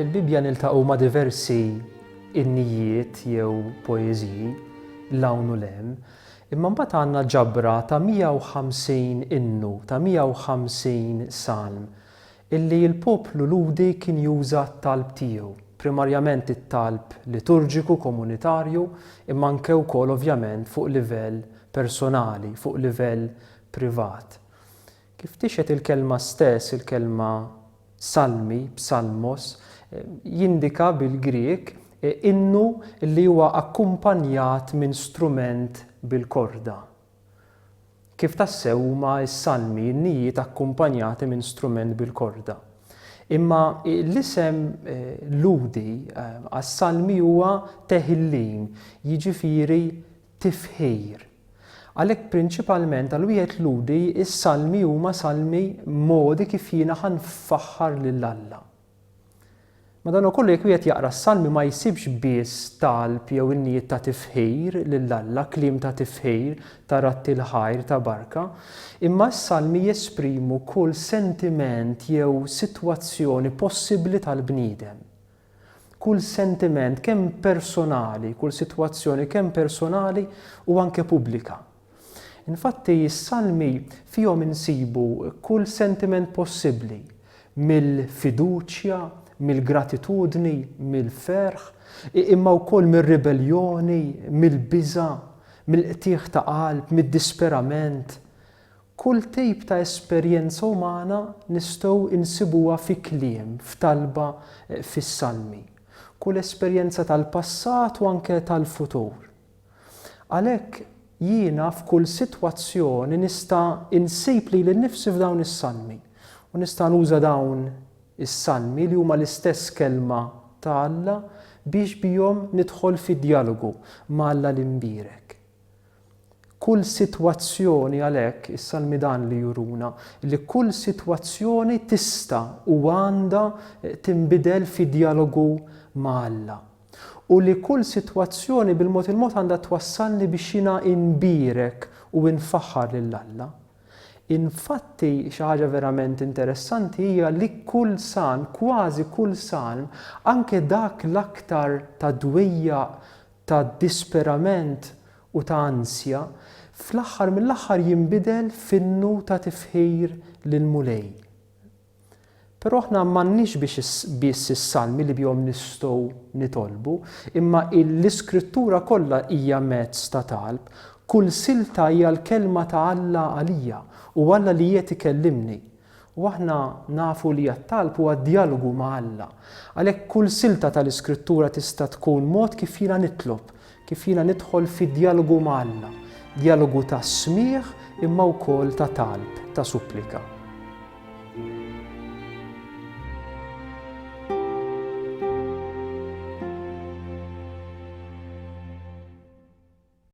Fil-Bibbja niltaqgħu ma' diversi innijiet jew poeżiji 'l hawn u 'l hemm, imma mbagħad għandna ġabra ta' 150 innu, ta' 150 salm, illi l-poplu Lhudi kien juża għat-talb tiegħu, primarjament it-talb liturġiku komunitarju, imma anke wkoll ovvjament fuq livell personali, fuq livell privat. Kif tixhed il-kelma stess, il-kelma salmi, psalmos, jindika bil-Grieg innu li huwa akkumpanjat minn strument bil-korda. Kif tassew huma s-salmi, innijiet akkumpanjati minn strument bil-korda. Imma l-isem Lhudi għas-salmi huwa tehillim, jiġifieri tifħir. Għalhekk prinċipalment għal wieħed Lhudi s-salmi huma salmi modi kif jiena ħa nfaħħar lil Alla. Madankollu jekk wieħed jaqra s-salmi ma jsibx biss talb jew innijiet ta' tifħir lil Alla, kliem ta' tifħir, ta' radd il-ħajr, ta' barka, imma s-salmi jesprimu kull sentiment jew sitwazzjoni possibbli tal-bniedem. Kull sentiment kemm personali, kull sitwazzjoni kemm personali u anke pubblika. Infatti s-Salmi fihom insibu kull sentiment possibbli, mill-fiduċja, mill-gratitudni, mill-ferħ, imma wkoll mir-ribelljoni, mill-biża', mill-qtigħ ta' qalb, mid-disperament, Kull tip ta' esperjenza umana nistgħu insibuha fi kliem, f'talba, fis-Salmi. Kull esperjenza tal-passat u anke tal-futur. Għalhekk jiena f'kull sitwazzjoni nista' insib lili nnifsi f'dawn is-Salmi u nista' nuża dawn is-Salmi li huma l-istess kelma ta' Alla biex bihom nidħol fi djalogu ma' Alla l-Imbierek. Kull sitwazzjoni għalhekk, is-Salmi dan li juruna, li kull sitwazzjoni tista' u għandha tinbidel fi djalogu ma' Alla. U li kull sitwazzjoni bil-mod il-mod għandha twassalni biex jiena inbierek u infaħħar lil Alla. Infatti, xi ħaġa verament interessanti hija li kull salm, kważi kull salm, anke dak l-aktar ta' dwejjaq, ta' disperament u ta' ansja, fl-aħħar mill-aħħar jinbidel f'innu ta' tifħir lill-Mulej. Però aħna m'għandniex biex biss is-salmi li bihom nistgħu nitolbu, imma l-Iskrittura kollha hija mezz ta' talb. Kull silta hija l-kelma ta' Alla għalija u Alla li qiegħed ikellimni. U aħna nafu li t-talb huwa djalogu ma' Alla. Għalhekk kull silta tal-Iskrittura tista' tkun mod kif jiena nitlob, kif jiena nidħol fi djalogu ma' Alla, djalogu ta' smigħ imma wkoll ta' talb, ta' supplika.